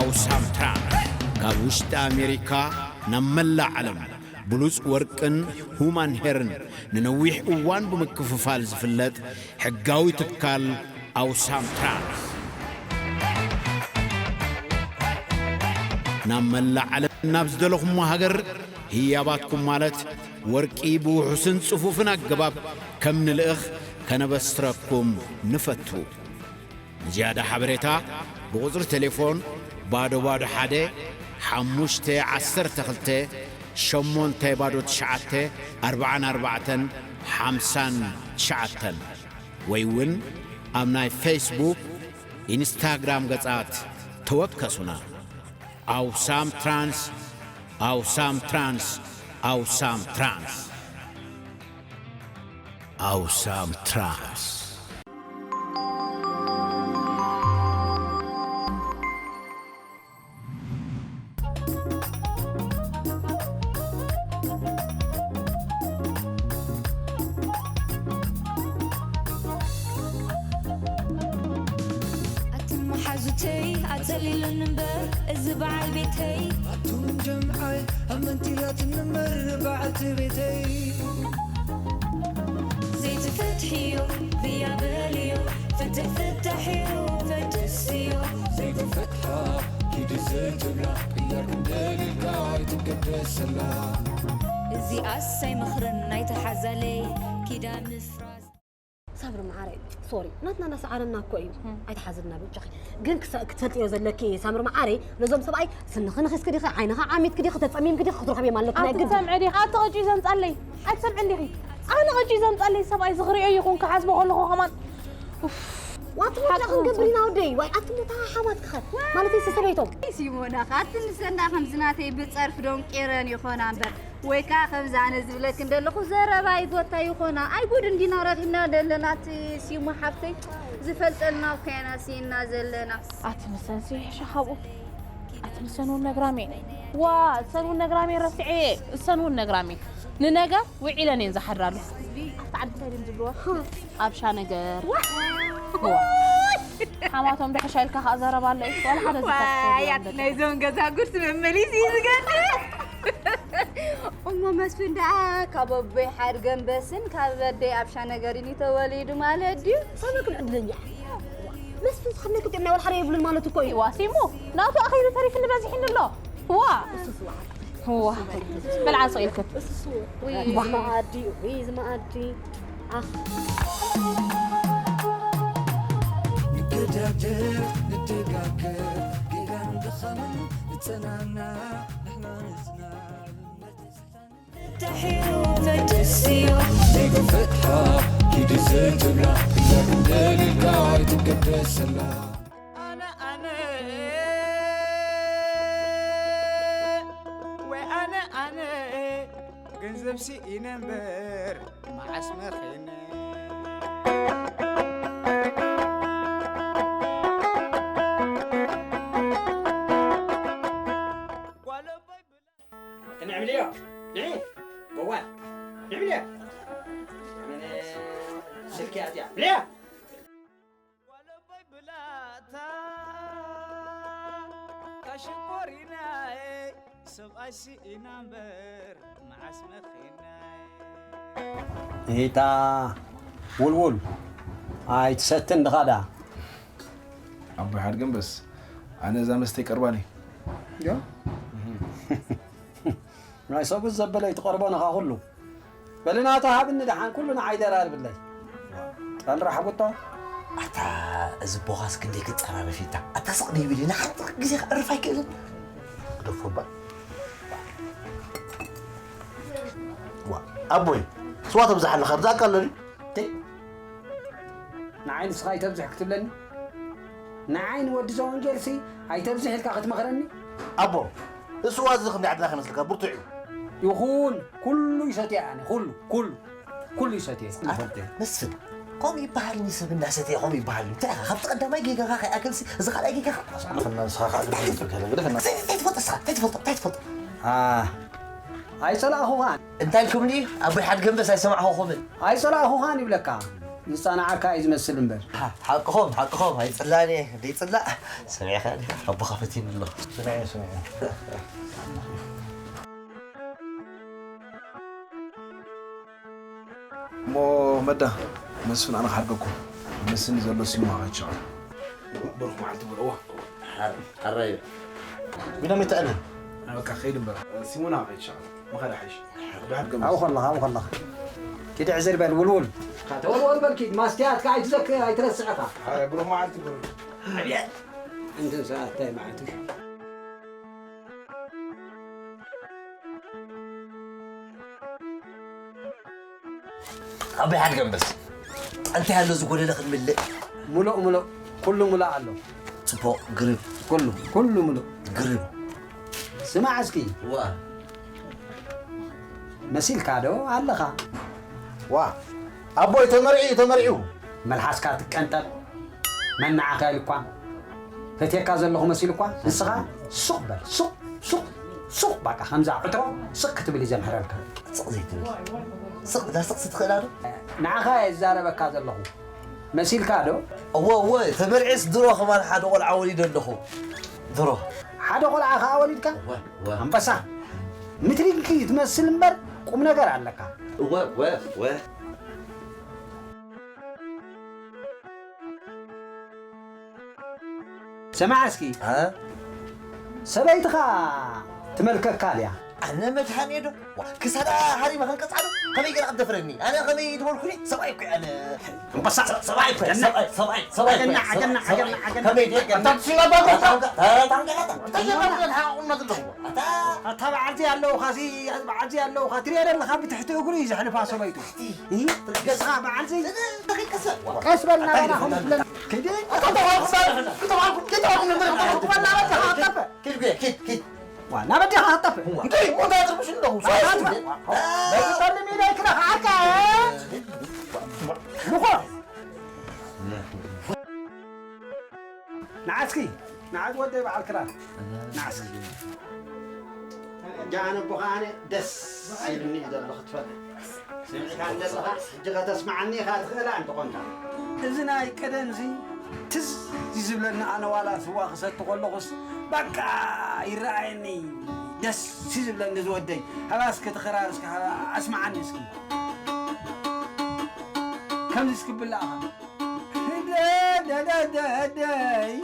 ኣውሳም ትራንስ ካብ ውሽጢ ኣሜሪካ ናብ መላእ ዓለም ብሉጽ ወርቅን ሁማን ሄርን ንነዊሕ እዋን ብምክፍፋል ዝፍለጥ ሕጋዊ ትካል ኣውሳም ትራንስ፣ ናብ መላእ ዓለም ናብ ዝደለኹሞ ሃገር ህያባትኩም ማለት ወርቂ ብውሑስን ጽፉፍን ኣገባብ ከም ንልእኽ ከነበስረኩም ንፈቱ። ንዝያዳ ሓበሬታ ብቑጽሪ ቴሌፎን ባዶ ባዶ ሓደ ሓሙሽተ ዓሰርተ ክልተ ሸሞንተ ባዶ ትሽዓተ ኣርባዓን ኣርባዕተን ሓምሳን ትሽዓተን ወይ እውን ኣብ ናይ ፌስቡክ፣ ኢንስታግራም ገጻት ተወከሱና። ኣውሳም ትራንስ፣ ኣውሳም ትራንስ፣ ኣውሳም ትራንስ። ኣውሳም ትራንስ። ኣትን መሓዙተይ ኣጸሊሉኒ እምበር እዚ በዓል ቤተይ። ኣቱም ጀምዓይ ኣብ መንቲላት ንመር በዓልቲ ቤተይ። ዘይትፈትሕዮ ብያ በልዮ፣ ፍትሕ ፍታሕዮ ፈድስዮ። ዘይትፈትሓ ኪዲ ዘይትብላ፣ ቅያር ክንደልልካ ኣይትገደሰላ። እዚኣስ ኣይመኽርን ናይቲ ሓዛለይ፣ ኪዳን ምፍራስ። ሳብሪ መዓረይ፣ ሶሪ፣ ናትና እናሰዓረና እኮ እዩ። እም። ኣይትሓዝልና በጃኺ። ግን ክሰ-፣ ክትፈልጥዮ ዘለኪ ሳምሪ መዓረይ፣ ነዞም ሰብኣይ ስንኺ ነኺስኪ ዲኺ፣ ዓይንኺ ዓሚትኪ ዲኺ፣ ተጸሚምኪ ዲኺ፣ ክትረኽብዮም ኣለኪ። ናይ ግድን። ኣትሰምዒ ዲኺ? ኣቲ ቅጭ ዘምጻለይ። ኣይትሰምዕን ዲኺ? ኣነ ቅጭ ዘምጻለይ ሰብኣይ ዝኽሪኦ ይኹን ክሓስቦ ከለኹ ከማን። ኡፍ። ዋት ሓቂ ሞታ ክንገብር ኢና ወደይ? ዋይ፣ ኣቲ ሞታ ሓማት ክኸ-፣ ማለት እዩ ሰበይቶም። ሲሞና፣ ኣቲ ንሰና ከምዚ ናተይ ብጸርፊ ዶንቄረን ይኾና እምበር። ወይ ከኣ ከምዚ ኣነ ዝብለክን ዘለኹ ዘረባ ይጎታ ይኾና። ኣይ ጉድ እንዲና ረኺብና ዘለና እቲ ሲሙ ሓፍተይ። ዝፈልጠልና እኮ ኢና ሲና ዘለና። ኣቲ ንሰን ሲሒሻ ካብኡ። ኣቲ ንሰን እውን ነግራሜ። ዋ፣ እሰን እውን ነግራሜ ረሲዐ። እሰን እውን ነግራሜ። ንነገር ውዒለን እየን ዝሓድራሉ። ኣብቲ ዓዲ እንታይ ድም ዝብልዎ? ኣብሻ ነገር። ዋ! ዋ! ሓማቶም ድሕሻ ኢልካ ከኣ ዘረባ ኣሎ እዩ። ዋላ ሓደ ዝፈርስ ዋይ፣ የብላን ኣያት በቃ። ናይዞም ገዛ ጉድ መመሊስ እዩ ዝገርም። እሞ መስፍን ደኣ ካብ ኣቦይ ሓድገንበስን ካብ ኣደይ ኣብሻ ነገርን እዩ ተወሊዱ ማለት ድዩ? ሰበክም ዕድለኛ። መስፍን ዝኸመይ ክጥዕም ናይ ወልሓደ የብሉን ማለት እኮ እዩ። ዋሲሙ ናቱ ኣኺሉ ተሪፍኒ በዚሕኒ ኣሎ። ዋ! እሱስ ወዓል። ዋ! በልዓ ስቕ ኢልክን። እሱስ ወይ ዋ! ዝመኣዲ፣ ወይ ዝመኣዲ። ኣኽ። ንገዳደፍ፣ ንደጋገፍ፣ ጌጋን ድኻምን ንጸናና፣ ንሕና ንጽናን። ፍታሕዮ ፈድስዮ። ዘይትፈትሓ ኪዲ ዘይትብላ፣ ክሳብ እንደልልካ ኣይትገደሰላ። ኣነ ኣነ ወይ ኣነ ኣነ ገንዘብ ስኢነ እምበር መዓስ መኺነ። ጓል ኣቦይ ብላ ንዕምልዮ፣ ንዒ፣ ጎዋን፣ ንዕምልዮ። ኣነ ስልኪ ኣትያ፣ ዕምልዮ። ጓል ኣቦይ ብላታ፣ ካሽኮሪናይ፣ ሰብኣይ ስኢና እምበር፣ መዓስ መኺናይ። እታ ውልውል፣ ኣይትሰትን ድኻ ደኣ? ኣቦይ ሓድገንበስ፣ ኣነ እዛ መስተ ይቀርባኒ። ዮ? ናይ ሰብኡት ዘበለ ይትቐርቦ ንኻ ኩሉ። በሊ ናቱ ሃብኒ ደሓን ኩሉ ንዓይ ደራርብለይ። ጠል ረሕጉቶ። ኣታ እዚ ቦኻስ ክንደይ ክጸራረፍ ኢልካ። ኣታ ስቕ ደይብል እዩ። ንሓንቲ ግዜ ከዕርፍ ኣይክእልን። ግደፎ እባ። ዋ፣ ኣቦይ፣ ስዋ ተብዝሓልና ኸርዳእካ ኣሎ ድዩ? ተይ። ንዓይ ንስኻ ኣይተብዝሕ ክትብለኒ? ንዓይ ንወዲ ዘወንጌልሲ ኣይተብዝሕ ኢልካ ክትመኽረኒ? ኣቦ፣ እሱ ዋዚ ክንደይ ዓድና ከይመስልካ ብርቱዕ እዩ። ይኹን፣ ኩሉ ይሰትየ ኣነ፣ ኩሉ፣ ኩሉ፣ ኩሉ ይሰትየ፣ ኩሉ ኣታ ይሰትየ። መስፍን፣ ከምኡ ይበሃል እዩ፣ ሰብ እናሰተየ ከምኡ ይበሃል እዩ። እንታይ ኢኻ፣ ካብቲ ቀዳማይ ጌጋኻ ከይኣክልሲ፣ እዚ ካልኣይ ጌጋኻ? ንስኻ፣ ንስኻ ከዓ ግደፈና፣ ግደፈና። እንታይ፣ እንታይ ትፈልጦ ንስኻ? እንታይ ትፈልጦ? እንታይ ትፈልጦ? ኣ፣ ኣይጸላእኹኻን። እንታይ ኢልኩምኒ? ኣቦይ ሓድገንበስ ኣይሰማዕኹኹምን። ኣይጸላእኹኻን ይብለካ። ዝጸናዓካ እዩ ዝመስል እምበር። ሓቅኹም፣ ሓቅኹም፣ ኣይጽላእን እየ። ደይጽላእ ሰሚዕካ ዲኻ? ኣቦኻ ፈትዩኒ ኣሎ። እሞ መዳ፣ መስፍን ኣነ ክሓድገኩም። መስኒ ዘሎ ሲማ ኸይትሸዖ። ብሩኽ መዓልቲ በልዎ። ሓራይ። ሚዳ መይተዕነ። በቃ፣ ከይድ እምበር። ሲሞና ኸይትሸዖ። ምኻድ ሓይሽ። ኣብኡ ከለኻ፣ ኣብኡ ከለኻ። ኪድ ዕዝር በል፣ ውልውል። ተወልወል በል ኪድ፣ ማስትያትካ ኣይትዘክ-፣ ኣይትረስዕኻ። ሓራይ፣ ብሩኽ መዓልቲ በልዎ። ኣብያ። እንትን ሰዓት ታይ መዓልቲ? ኣቦይ ሓድገም በስ። እንታይ ኣሎ ዝጎደለ ክንምልእ? ሙሉእ፣ ሙሉእ። ኩሉ ሙሉእ ኣሎ። ጽቡቕ፣ ግርም። ኩሉ፣ ኩሉ ሙሉእ። ግርም። ስማዕ እስኪ። ዋ። መሲልካ ዶ ኣለኻ? ዋ። ኣቦይ ተመርዒ እዩ፣ ተመርዒ እዩ። መልሓስካ ትቀንጠብ። መን ንዓኻ ኢሉ እኳ ፈትየካ ዘለኹ መሲሉ እኳ ንስኻ ሱቕ በል፣ ሱቕ፣ ሱቕ፣ ሱቕ፣ በቃ ከምዛ ዕትሮ ስቕ ክትብል እዩ ዘምሕረልካ። ስቕ ዘይትብል። ስቕ፣ እዛ ስቕ ስትኽእላ ዶ? ንዓኻ እየ ዝዛረበካ ዘለኹ። መሲልካ ዶ? እወ፣ እወ፣ ተመርዒስ ድሮ ከማን ሓደ ቆልዓ ወሊደ ኣለኹ። ድሮ። ሓደ ቆልዓ ከኣ ወሊድካ? እወ፣ እወ። ኣንበሳ። ምትሪንኪ ትመስል እምበር ቁም ነገር ኣለካ። እወ፣ እወ፣ እወ። ስማዕ እስኪ። እ? ሰበይትኻ ትመልከካ ድያ? ኣነ መድሓኒ ዶ? ዋ፣ ክሳዳ ሃሪመ ከንቀጽዓ ዶ? ከመይ ገይራ ክትደፍረኒ? ኣነ ከመይ ዝበልኩ ድየ? ሰብኣይ እኮ እየ ኣነ። ኣንበሳ። ሰብኣይ እኮ እየ። ሰብኣይ፣ ሰብኣይ፣ ሰብኣይ እኮ እየ። ኣገና፣ ኣገና፣ ሰብኣይ፣ ኣገና፣ ሰብኣይ። ኣገና። ከመይ ድየ? ኣታ ትሽላ ባኮ። ኣታ፣ ኣታ፣ ኣታ፣ ኣታ፣ ኣታ፣ ኣታ፣ ኣታ፣ ኣታ፣ ኣታ፣ ኣታ፣ ኣታ፣ ኣታ፣ ኣታ፣ ኣታ፣ በዓልቲ ኣለውኻ ሲ፣ በዓልቲ ኣለውኻ። ትሪኦ ዘለኻ ብትሕቲ እግሩ እዩ ዘሕልፋ ሰበይቱ። እ? ገጽኻ በዓልቲ። ቀስ በል ናባና ከም ትብለን። ኪዲ። ዋ፣ ናበይ ዲኻ ትጠፍእ? እንታይ? ሞታ ትርብሽ ኣለኹ። በዚ ጸልም ኢለ ክነኽዓካ። ልኾ። ንዓስኪ፣ ንዓት ወደይ በዓል ክራር። ንዓስኪ። ሕጂ ኣነ ኣቦኻ ኣነ ደስ ኢሉኒ እዩ ዘሎ ክትፈልጥ። ስሚዕካ እንደ ኣለኻ፣ ሕጂ ከተስምዓኒ ኢኻ ትኽእላ እንተኾንካ። እዚ ናይ ቀደምዚ ትዝ እዩ ዝብለኒ፣ ኣነ ዋላ ስዋ ክሰቲ ከለኹስ በቃ ይረኣየኒ፣ ደስ እዩ ዝብለኒ ዝወደይ። ሃባ እስኪ እቲ ክራር እስኪ ሃባ ኣስምዓኒ እስኪ። ከምዚ እስኪ ብላእኻ። ደደደደደይ።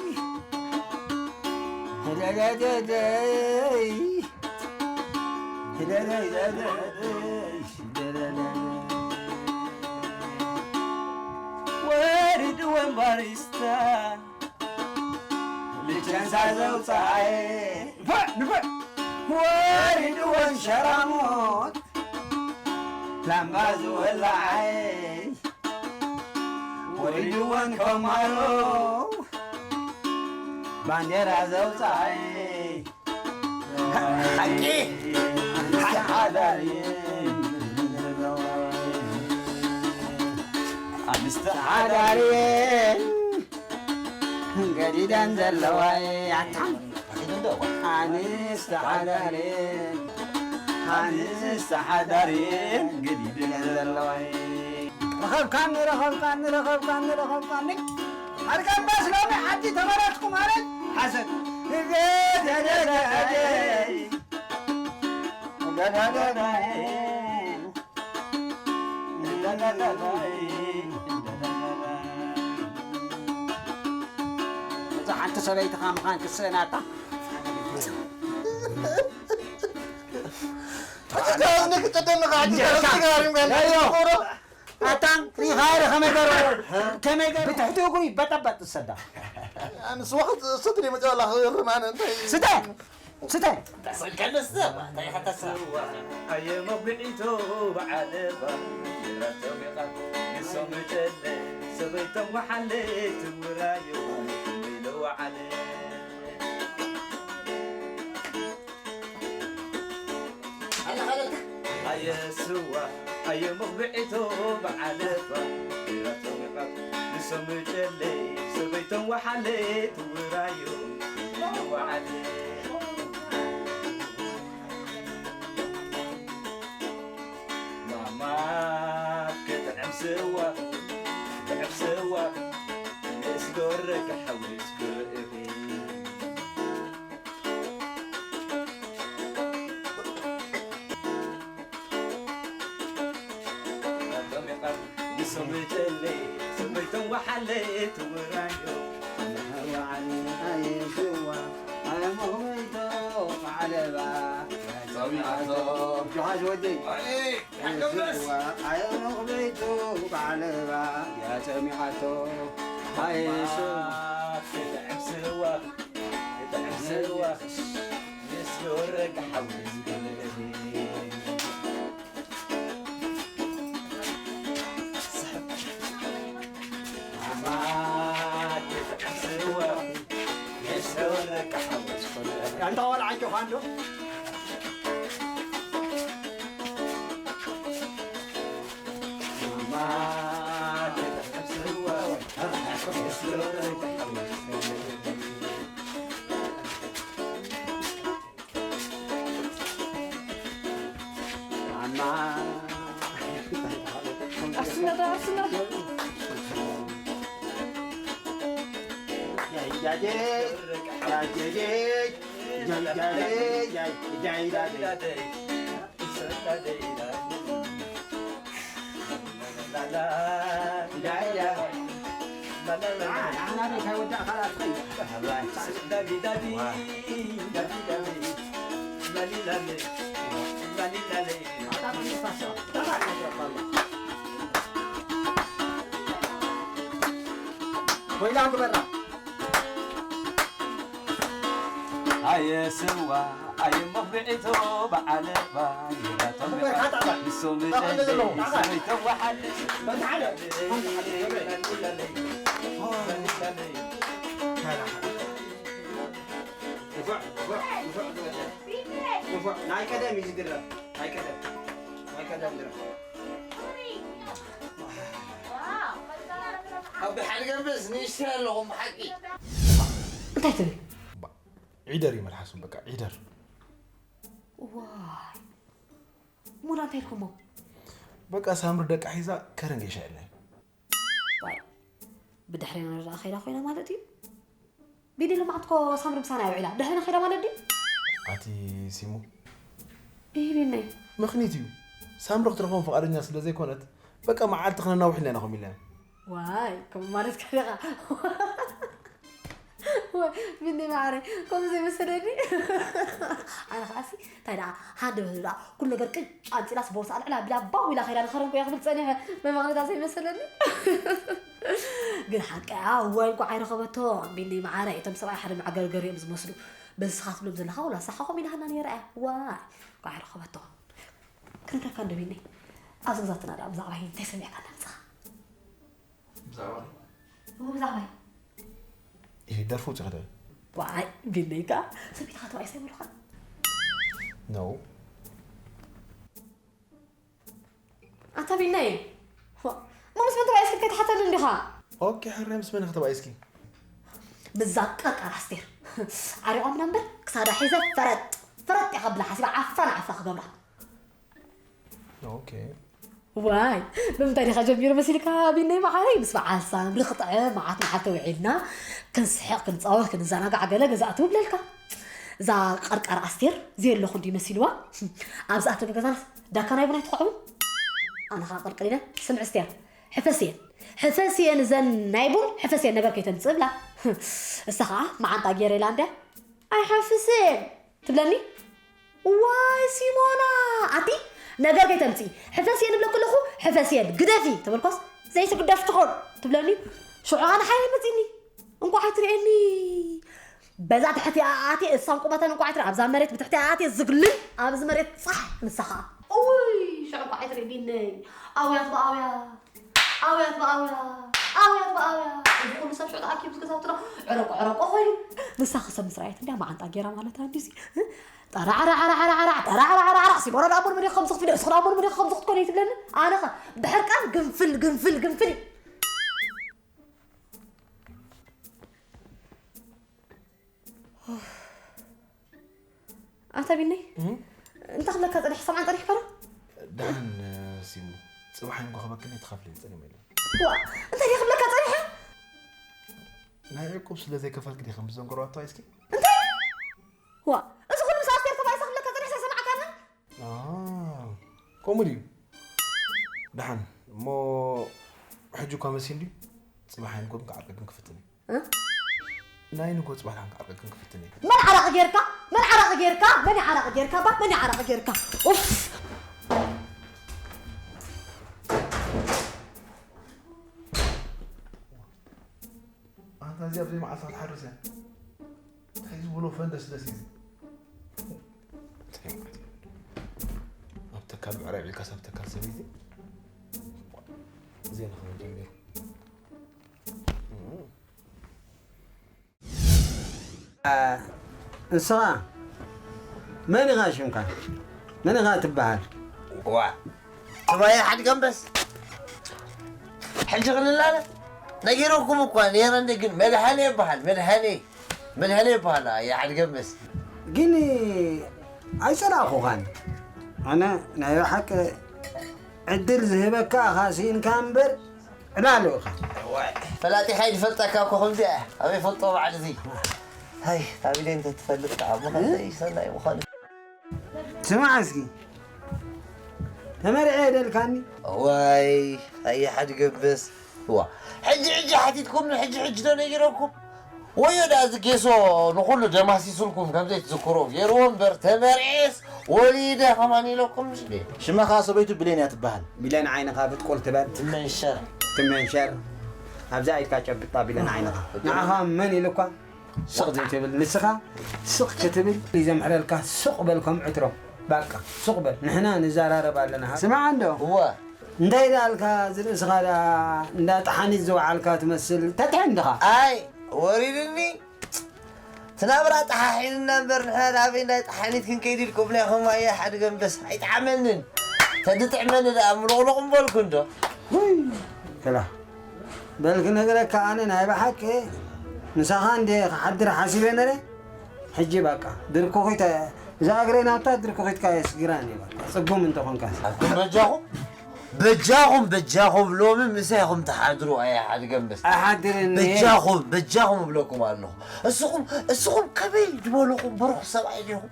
ደደደደደይ። ደደደደደይ። ደደደደ። ወሪድወን ባሪስታ ልጀንሳ ዘውፅኣየ። ንፈ፣ ንፈ። ወሪድወን ሸራሞት ላምባ ዝወላዓይ። ወሪድወን ከማሮ ባንዴራ ዘውፅኣይ። ሓቂ ሓዳሪ ኣንስቲ ሓዳሪ ገዲደን ዘለዋይ ኣታ ኣንስቲ ሓዳሪ ኣንስቲ ሓዳሪ ገዲደን ዘለዋይ ረኸብካኒ ረኸብካኒ ረኸብካኒ ረኸብካኒ ሓድጋባስ ሎሚ ሓንቲ ተመረጽኩ ማለት ሓሰት። እዛ ሓንቲ ሰበይትኻ ምዃን ክስእናታ። ኣታ ንክጥደንኻ ሕጂ ኣዮ። ኣታ ሪኻ ኢለ ከመይ ገሩ፣ ከመይ ገሩ ብትሕቲ እግሩ ይበጠበጥ ዝሰዳ። ኣነ ስዋ ክት-፣ ስት ድየ መጨረላ ክርም ኣነ እንታይ ስተ! ስተ! ተሰከለ ስተ! እንታይ ኢኻ ተስራ? ኣየ መጉዒቶ በዓል ባንዴራ ተውቢቓ፣ ንሶም ጨለ ሰበይቶም ወሓለ ትውራዮ ኢሉ ወዓለ። ኣየ ስዋ ኣየ መኽብዒቶ በዓል ባንዴራ ተውቢቓ፣ ንሶም ጨለ ሰበይቶም ወሓለ ትውራዮ ኢሉ ወዓለ። ማማ ክትጥዕም ስዋ ሕፍስዋ ምስ ጎረካ ሓዊስኩ እኺ። ኣጠሚቓ ንስምጨለይ ስምይቶም ወሓለይ ትውራዮ። ኣይስዋ ኣየሞኽበይቶ ዓለባ። ጸሚቓቶ። ጆሃሽ ወደይ። ኣይ፣ ኣይስዋ ኣየሞኽበይቶ ዓለባ። ያጸሚቓቶ። ኣይስዋ። ስዋ፣ ስዋ፣ ምስ ወረቀ ሓዊ ዝገለለ። ኣንታ ዋላ ዓንጆኻ እንዶ። ኮይና ግበራ። ኣየ ስዋ ኣየ መኹሪዒቶ በዓለባ ይላቶም ንሶም ንሰይቶም ወሓደ ናይ ቀደም እዩ ዝድረፍ። ናይ ቀደም ናይ ቀደም ድረፍ። ኣብ ድሓር ገብስ ንእሽተይ ኣለኹም ብሓቂ። እንታይ ትብል? ዒደር እዩ መልሓሱ፣ በቃ ዒደር። ዋይ፣ ሙላ እንታይ ኢልኩሞ? በቃ ሳምሪ ደቃ ሒዛ ከረን ጌሻ ኢልና። ዋይ፣ ብድሕሬና ንርኣ ከይዳ ኮይና ማለት እዩ። ቢኒ ልምዓት እኮ ሳምሪ ምሳና እያ ውዒላ። ድሕሬና ከይዳ ማለት ድዩ? ኣቲ ሲሙ። ኢሂ ቢነይ። ምኽኒት እዩ። ሳምሪ ክትረኽቦም ፍቓደኛ ስለ ዘይኮነት፣ በቃ መዓልቲ ክነናውሕ ኢልና ኢና ከምኡ ኢልና። ዋይ፣ ከምኡ ማለት ከለኻ። ወይ፣ ቢኒ ማዕረ፣ ከምኡ ዘይመሰለኒ። ኣነ ኸዓሲ፣ እንታይ ደኣ፣ ሃንደበት ደኣ፣ ኩሉ ነገር ቅጭ ኣንጺላስ ቦርሳ ኣልዕላ ኣቢላ ባው ኢላ ከይዳ ንኸረንኩ እያ ክብል ጸኒሐ። መማኽነታ ዘይመሰለኒ። ግን ሓቂ እያ፣ እዋይ፣ እንኳዕ ኣይረኸበቶ። ቢኒ ማዕረ፣ እቶም ሰብኣይ ሓደ መዕገርገር እዮም ዝመስሉ። በዚ ስኻ ትብሎም ዘለኻ፣ ወላ ሳኻ ከምኡ ኢላሃና ነይራ እያ። ዋይ፣ እንኳዕ ኣይረኸበቶ። ክነግረካ እንዶ ቢኒ፣ ኣብዚ ገዛትና ደኣ ብዛዕባ እንታይ ሰሚዕካ እናመጻኻ? ብዛዕባ እዎ፣ ብዛዕባይ። ይሄ ደርፉ ጽሕደ። ዋይ፣ ቢነይ ከኣ ሰበይትኻ ተባኢሰ ይብሉኻ? ኖ። ኣታ ቢነይ፣ ዋ፣ እሞ ምስ መን ተባኢስኪ ከይትሓተኒ እንዲኻ? ኦኬ፣ ሕራይ ምስ መን ኢኺ ተባኢስኪ? ብዛ ቀርቃር ኣስቴር። ዓሪቖምና እምበር ክሳዳ ሒዘ ፈረጥ፣ ፈረጥ እየ ከብላ ሓሲባ ዓፍራ ንዓፍራ ክገብራ። ኦኬ። ዋይ፣ ብምንታይ ዲኻ ጀሚሩ መሲልካ ቢነይ መዓረይ? ምስ በዓል ሳምሪ ክጥዕም መዓት መዓልቲ ውዒልና፣ ክንስሕቕ፣ ክንጻወት፣ ክንዘናጋዕ ገለ ገዛ ኣትው ብለልካ። እዛ ቀርቃር ኣስቴር ዘየለኹ እንዲ መሲልዋ። ኣብዚ ኣተገ ገዛናስ ዳካ ናይ ቡን ኣይትኸዕውን? ኣነ ኸዓ ቅልቅል ኢለ፣ ስምዒ ኣስቴር፣ ሕፈስየን፣ ሕፈስየን እዘን ናይ ቡን ሕፈስየን ነገር ከይተምጽእ ብላ። እሳ ኸዓ መዓንጣ ገይረ ኢላ እንድያ፣ ኣይሓፍስን ትብለኒ። ዋይ ሲሞና፣ ኣቲ ነገር ከይተምፂ፣ ሕፈስየን እብለኪ ኣለኹ፣ ሕፈስየን ግደፊ ተበልኳስ፣ ዘይትግደፍ ትኾን ትብለኒ። ሽዑ ኣነ ሓይሊ መፂኒ፣ እንቋዕ ኣይትርእየኒ። በዛ ትሕቲ ኣኣቴ እሳን ቁመታን እንቋዕ ኣይትርኢ፣ ኣብዛ መሬት ብትሕቲ ኣኣቴ ዝግልል፣ ኣብዚ መሬት ፃሕ ንሳ ኸዓ። እውይ፣ ሽዑ እንቋዕ ኣይትርእየኒ ነይ። ኣውያት ብኣውያት። ኣውያት ብኣውያት፣ ኣውያት ብኣውያት። እዚ ኩሉ ሰብ ሽዑ ተኣኪቡ ዝገዛውትና ዕረቆ ዕረቆ ኮይኑ። ንሳ ክሰብ ምስ ረኣየት እንድያ መዓንጣ ጌራ ማለታ እንድዩ። ጠራዕራዕራዕራዕራዕ፣ ጠራዕራዕራዕራዕ። ሲሞና ደኣ ቡን መሊኽ ከምዚ ክትብሊ፣ እስኺ ደኣ ቡን መሊኽ ከምዚ ክትኮኒ ትብለኒ። ኣነኸ ብሕርቃን ግንፍል፣ ግንፍል፣ ግንፍል እዩ። ኣታ ቢነይ፣ እም? እንታይ ክብለካ ጸኒሐ? ሰምዓን ጸኒሕካ ዶ? ደሓን፣ ሲሙ፣ ጽባሕ እንኮ ክበክል ትኸፍለኒ ጸኒመ ኢለ። ዋ፣ እንታይ ደኣ ክብለካ? ናይ ዕቁብ ስለ ዘይከፈልክ ዲኺ ምስ ዘንገርዋ ኣተዋይ እስኪ? እንታይ? ዋ፣ እዚ ኩሉ ምስ ኣስቴር ተባኢሰ ክብለካ ቅድሚ ሰማዕካና? ኣሃ፣ ከምኡ ድዩ? ደሓን፣ እሞ ሕጂ እኳ መሲሉ ድዩ? ጽባሕ ኣይንጎን ክዓርቀክን ክፍትን እየ። እ? ናይ ንጎ ጽባሕ ደሓን ክዓርቀክን ክፍትን እየ። መን ዓራቂ ጌርካ? መን ዓራቂ ጌርካ? መን ዓራቂ ጌርካ? ባ መን ዓራቂ ጌርካ? ኡፍ! ኣንታ እዚ ኣብዚ መዓልቲ ክትሓርስ እያ። እንታይ ዝበሎ ፈን ደስ ደስ እዩ። እንታይ ማለት እዩ? ኣብ ተካል ምዕራብ ኢልካስ ኣብ ተካል ሰበይቲ? ዜና ከመይ ጀሚሩ? ንስኻ መን ኢኻ ሽምካ? መን ኢኻ ትበሃል? ዋ፣ ትማየ ሓድገምበስ። ሕጂ ክንላለ ነጊረኩም እኳ ነይረ እንደ ግን መድሃኔ ይበሃል፣ መድሃኔ፣ መድሃኔ ይበሃል። ኣየ ሓድገምበስ። ግን ኣይጸላእኹኻን። ኣነ ናይ ብሓቂ ዕድል ዝህበካ ኢኻ ስኢንካ እምበር ዕላሉ ኢኻ። ፈላጢኻ ይፈልጠካ እኮ ከምዚኣ። ኣበይ ፈልጦ በዓል እዚ? ሃይ፣ ካብ ኢለ እንተትፈልጥ ከዓ እሞ እ? ከምዘይ ሰናይ ምዃኑ። ስማዕ እስኪ፣ ተመርዐ የደልካኒ? እዋይ፣ ኣየ ሓድገምበስ። ዋ፣ ሕጂ ሕጂ ሓቲትኩምኒ፣ ሕጂ ሕጂ ዶ ነጊረኩም? ወዮ ደኣ እዚ ጌሶ ንኹሉ ደማሲሱልኩም ከም ዘይትዝክሮ ገይርዎ እምበር፣ ተመርዔስ ወሊደ ከማን ኢለኩም ምሽ ድየ? ሽማ ኸኣ ሰበይቱ ብሌን እያ ትበሃል። ብሌን ዓይንኻ ብጥቁል ትበል። ትመንሸር። ትመንሸር። ኣብዛ ኢድካ ጨብጣ ብሌን ዓይንኻ። ንዓኻ መን ኢሉኳ? ስቕ ዘይትብል ንስኻ ስቕ ክትብል ይዘምሕረልካ፣ ሱቕ በል ከም ዕትሮ። ባቃ፣ ሱቕ በል። ንሕና ንዘራረብ ኣለና። ስማዕ እንዶ። እወ። እንታይ ደኣልካ ዝርእስኻ ደኣ እንዳ ጠሓኒት ዝወዓልካ ትመስል? ተጥሕን ድኻ? ኣይ፣ ወሪድኒ። ትናብራ ጠሓሒንና እምበር ንሕና ናበይ ናይ ጠሓኒት ክንከይድ ኢልኩም ናይ ኹም ኣየ ሓድገምበስ። ኣይጠዓመንን። ተድጥዕመኒ ደኣ ምሎቕሎቕ እምበልኩ እንዶ። ውይ፣ ክላ። በል ክነግረካ ኣነ ናይ ብሓቂ ምሳኻ እንደ ክሓድር ሓሲበ ነረ። ሕጂ በቃ ድርኩኺት እዛ እግረይ ናብታ ድርኩኺትካ የስግራ እኔ በቃ ጽጉም እንተኾንካ። ኣኩም በጃኹም፣ በጃኹም፣ በጃኹም ሎሚ ምሳይኹም ተሓድሩ ኣየ ሓድገምበስ። ኣሓድርኒ። በጃኹም፣ በጃኹም እብለኩም ኣለኹ። እስኹም፣ እስኹም ከመይ ዝበልኹም ብሩኽ ሰብኣይ ዲኹም?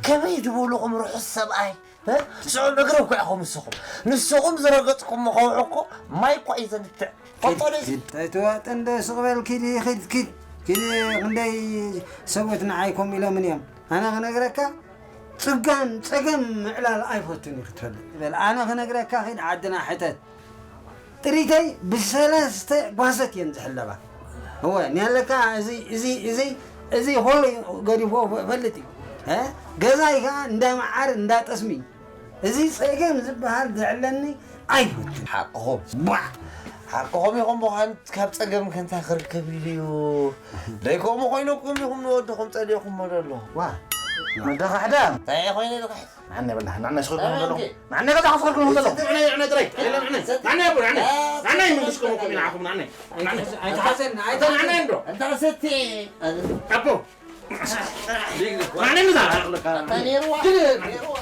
ከመይ ዝበልኹም ርሑስ ሰብኣይ? እ? ስዑ መግረብ እኮ ኢኹም ንስኹም። ንስኹም ዝረገጽኩሞ ከውሒ እኮ ማይ እኮ እዩ ዘንትዕ። ፈልጦ ዶ እዚ? ኪድ፣ ኣይትዋጥ እንደ ስቕ በል፣ ኪድ፣ ኪድ፣ ኪድ። ኪድ፣ ክንደይ ሰብኡት ንዓይ ኮም ኢሎምን እዮም። ኣነ ክነግረካ፣ ጽጋን ጸገም ምዕላል ኣይፈቱን እዩ ክትፈልጥ። በል፣ ኣነ ክነግረካ፣ ኪድ ዓድና ሕተት። ጥሪተይ ብሰለስተ ጓሰት እየን ዝሕለባ። እወ፣ ኒያለካ፣ እዚ፣ እዚ፣ እዚ፣ እዚ ኩሉ ገዲፎ ፈልጥ እዩ። እ? ገዛይ ከኣ እንዳ መዓር፣ እንዳ ጠስሚ። እዚ ጸገም ዝበሃል ዘዕለኒ ኣይፈቱን። ሓቅኹም። ቧዕ! ሓቅኹም ኢኹም ምዃን ካብ ጸገም ከንታ ክርከብ ኢሉ እዩ። ደይከምኡ ኮይኑኩም ኢኹም ንወድኹም ጸሊእኹሞ ዘሎ። ዋ! መዳኻ ሕዳም! እንታይ ኮይነ ኢልካ? ንዓና ይበልና፣ ንዓና ይስኸልኩም ዘሎ። ንዓና ገዛ ክስኸልኩም ዘሎ። ንዓና፣ ንዓና ጥራይ። የለ፣ ንዓና። ንዓና ይብሉ፣ ንዓና። ንዓና ይመልስኩም እኮ ኢና፣ ዓኹም፣ ንዓና። ንዓና። ኣይትሓዘን፣ ኣይትሓዘን። ንዓና እንዶ። እንተ ሰቲ። ኣቦ። ንዓና ንዛ። ኣታ ነይርዋ። ግን፣ ነይርዋ።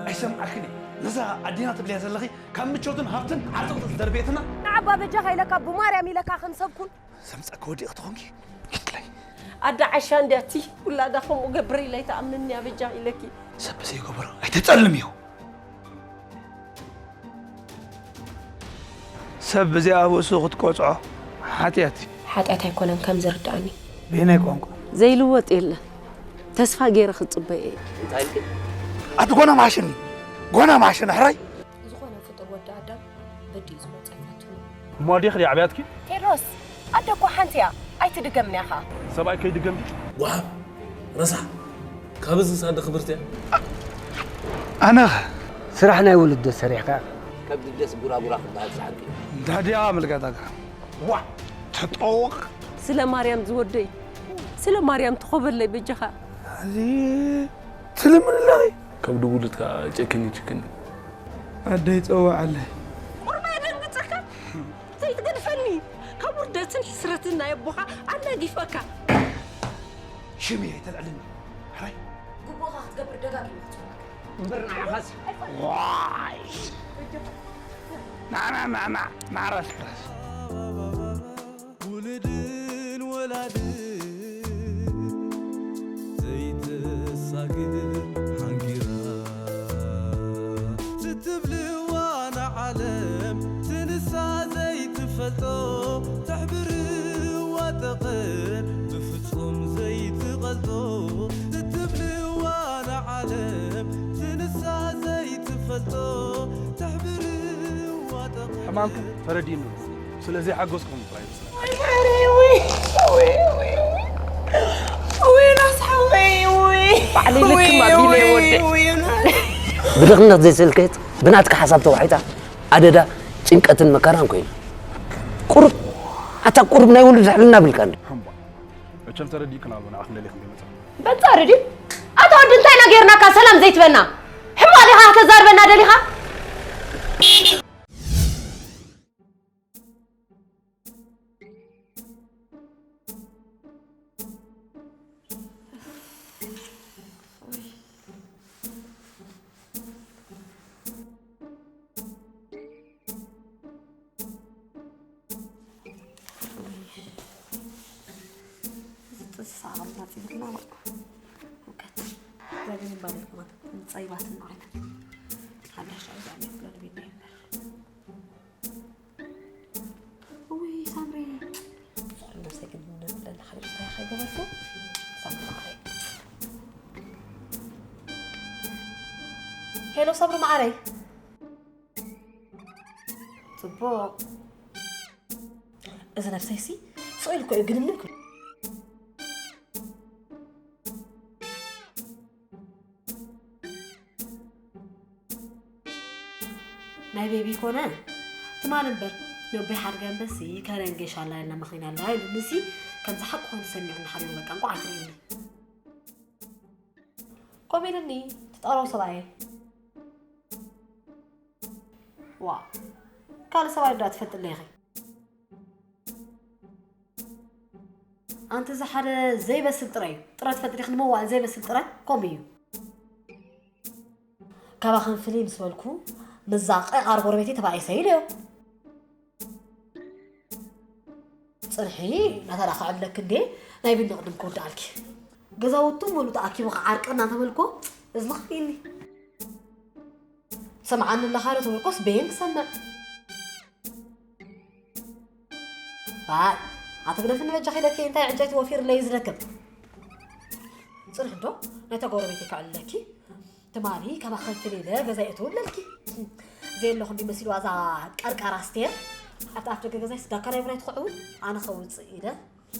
ኣይሰምዓክን እየ። ነዛ ኣዴና ትብልያ ዘለኺ ካብ ምቾትን ሃብትን ዓርጥቕቲ ዝደርበየትና። ንዓባ በጃኻ ኢለካ ብማርያም ኢለካ ከም ሰብ ኩን። ሰምፀ ክወዲቕ ተኾንኪ ግድለይ። ኣደ ዓሻ እንድያ እቲ ውላዳ ከምኡ ገብረ ኢላ ኣይትኣምንንያ በጃ ኢለኪ። ሰብ ብዘይገበሮ ኣይተፀልምዮ። ሰብ ብዘይ ኣበሱ ክትቆፅዖ ሓጢኣት እዩ። ሓጢኣት ኣይኮነን ከም ዝርድኣኒ። በየናይ ቋንቋ? ዘይልወጥ የለን። ተስፋ ገይረ ክፅበዮ እየ። እንታይ ኢልኪ? ኣቲ ጎና ማሽን፣ ጎና ማሽን ሕራይ። ዝኾነ ፍጡር ወዲ ኣዳም በዲኡ ዝመጽእ ኣይፈቱን እዩ። እሞ ኣዴኺ ድያ ዓብያትኪ? ቴድሮስ፣ ኣደ እኮ ሓንቲ እያ፣ ኣይትድገምንያ ኸኣ። ሰብኣይ ከይድገም ድዩ? ወሃብ፣ ረሳሕ፣ ካብ እዚ ሳንዲ ክብርቲ እያ። ኣነኸ? ስራሕ ናይ ውልዶ ሰሪሕካ። ከብዲ ደስ ጉራጉራ ክበሃል ዝሓቂ እዩ። እንታይ ድያ ምልከታካ? ዋ፣ ተጠወቕ። ስለ ማርያም ዝወደይ፣ ስለ ማርያም ትኾበለይ በጃኻ። እዚ ትልምን ኣለኺ? ከብዲ ውሉድካ ጨክኒ ጭክኒ። ኣደይ ጸዋዓለይ። ቁርባ የደንግጸካ። ዘይትገድፈኒ። ካብ ውርደትን ሕስረትን ናይ ኣቦኻ ኣናጊፈካ። ሽም እየ ኣይተልዕልኒ። ሕራይ። ግቡእኻ ክትገብር ደጋጊመ ክጽውዓካ። እምበር ንዓኻስ ዋይ ናናናና ናረስረስ ውልድን ወላድን ዘይትሳግር ሓንጊራ ትትብልዋ ንዓለም ትንሳ ዘይትፈልጦ ተሕብርዋ ጠቐር ብፍጹም ዘይትቐልጦ ትትብልዋ ንዓለም ትንሳ ዘይትፈልጦ ተሕብርዋ ጠቐር ሕማምኩም ተረዲእኑ ስለዚ ሓገዝኩም ጥራይ ይመስለኒ። ብድኽነት ዘይስልክት ብናትካ ሓሳብ ተዋሒጣ ኣደዳ ጭንቀትን መከራን ኮይና ቁሩብ ኣታ ቁሩብ ናይ ወሉድ ሕልና ብልካ እንዲ ሓምባ መቸም ተረዲእክን ኣሎ ንኣኽ ንደሊኽን ይመጽእ በጻሪ ድዩ ኣታ ወዲ እንታይ ኢና ጌርናካ ሰላም ዘይትበና ሕማቕ ዲኻ ከተዛርበና ደሊኻ እውይ ሳምሪ ነብሰይ ግን ነብለና ሓቢር እንታይ ከይገበርኩ ሳምሪ መዓረይ ሄሎ ሳምሪ መዓረይ ጽቡቕ እዚ ነብሰይሲ ስቕ ኢሉ እኮ እዩ ግንምንም ክብል ናይ ቤቢ ኮነ ትማል እምበር ነቦይ ሓድገ ኣንበሲ ከረን ጌሻ ኣላ ኢልና መኺና ኣለዋ ኢሉኒሲ ከምዚ ሓቂ ኮይኑ ተሰሚዑኒ ሓቢሩ በቃ እንቋዕ ኣይትርእዩኒ ከምኡ ኢሉኒ ትጠረው ሰብኣየ ዋ ካልእ ሰብኣይ ዶ ትፈልጥለይ ኢኺ ኣንቲ እዚ ሓደ ዘይበስል ጥረ እዩ ጥረ ትፈልጥ ዲኺ ንመዋእል ዘይበስል ጥረ ከምኡ እዩ ካባኽን ፍልይ ምስ በልኩ ምስዛ ቀይቃር ጎረቤተይ ተባኢሰ ኢለዮ ፅንሒ ናታ ዳ ክዕብለኪ እንዴ ናይ ቢኒ ቅድም ክውድኣልኪ ገዛውቱ ሙሉ ተኣኪቡ ክዓርቀና እንተበልኮ እዝኒ ክፍኢኒ ሰምዓኒ ኣለኻ ዶ ተበልኮስ በየን ክሰምዕ ባይ ኣትግደፍኒ በጃኺ ኢለኪ እንታይ ዕንጨይቲ ወፊርለይ ዝረክብ ፅንሒ ዶ ናይታ ጎረቤተይ ከዕልለኪ ትማሊ ካባኸን ፍልይ ኢለ ገዛይ እትው እብለልኪ ዘየለኹ እንዲ መሲልዋ እዛ ቀርቃር ኣስቴር ኣብቲ ኣፍ ደገ ገዛይ ስዳካ ናይ ብራይ ትኽዕውን ኣነ ከውፅእ ኢለ